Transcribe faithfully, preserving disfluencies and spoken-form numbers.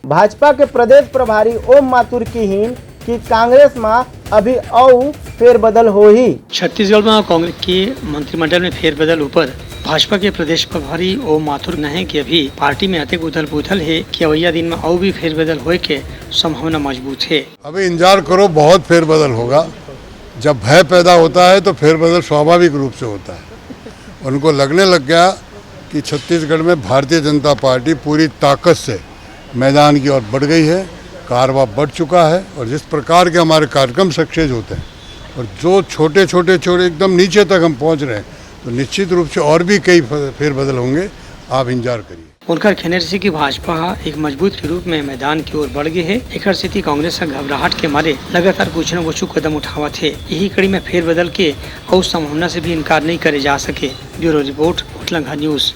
भाजपा के प्रदेश प्रभारी ओम माथुर किहिन कि कांग्रेस म अभी अउ फेरबदल होही। छत्तीसगढ़ म कांग्रेस के मंत्रिमंडल में फेरबदल ऊपर भाजपा के प्रदेश प्रभारी ओम माथुर कहे कि अभी पार्टी में अतेक उथल पुथल हे कि अवइया दिन म अउ भी फेरबदल होए के संभावना मजबूत हे। अभी इंतजार करो, बहुत फेरबदल होगा। जब भय पैदा होता है तो फेरबदल स्वाभाविक रूप से होता है। उनको लगने लग गया कि छत्तीसगढ़ में भारतीय जनता पार्टी पूरी ताकत से मैदान की ओर बढ़ गई है, कारवा बढ़ चुका है और जिस प्रकार के हमारे कार्यक्रम सक्सेस होते हैं और जो छोटे छोटे छोटे एकदम नीचे तक हम पहुंच रहे हैं, तो निश्चित रूप से और भी कई फ-, फेरबदल होंगे। आप इंतजार करिए। उनकर कहने रहिसे कि भाजपा ह एक मजबूत के रूप में मैदान की ओर बढ़ गए हे, एकर सेती कांग्रेस ह घबराहट के मारे लगातार कुछ न कुछ कदम उठावत हे। यही कड़ी में फेरबदल के अउ संभावना से भी इनकार नहीं करे जा सके। Bureau report, Uthlangha news.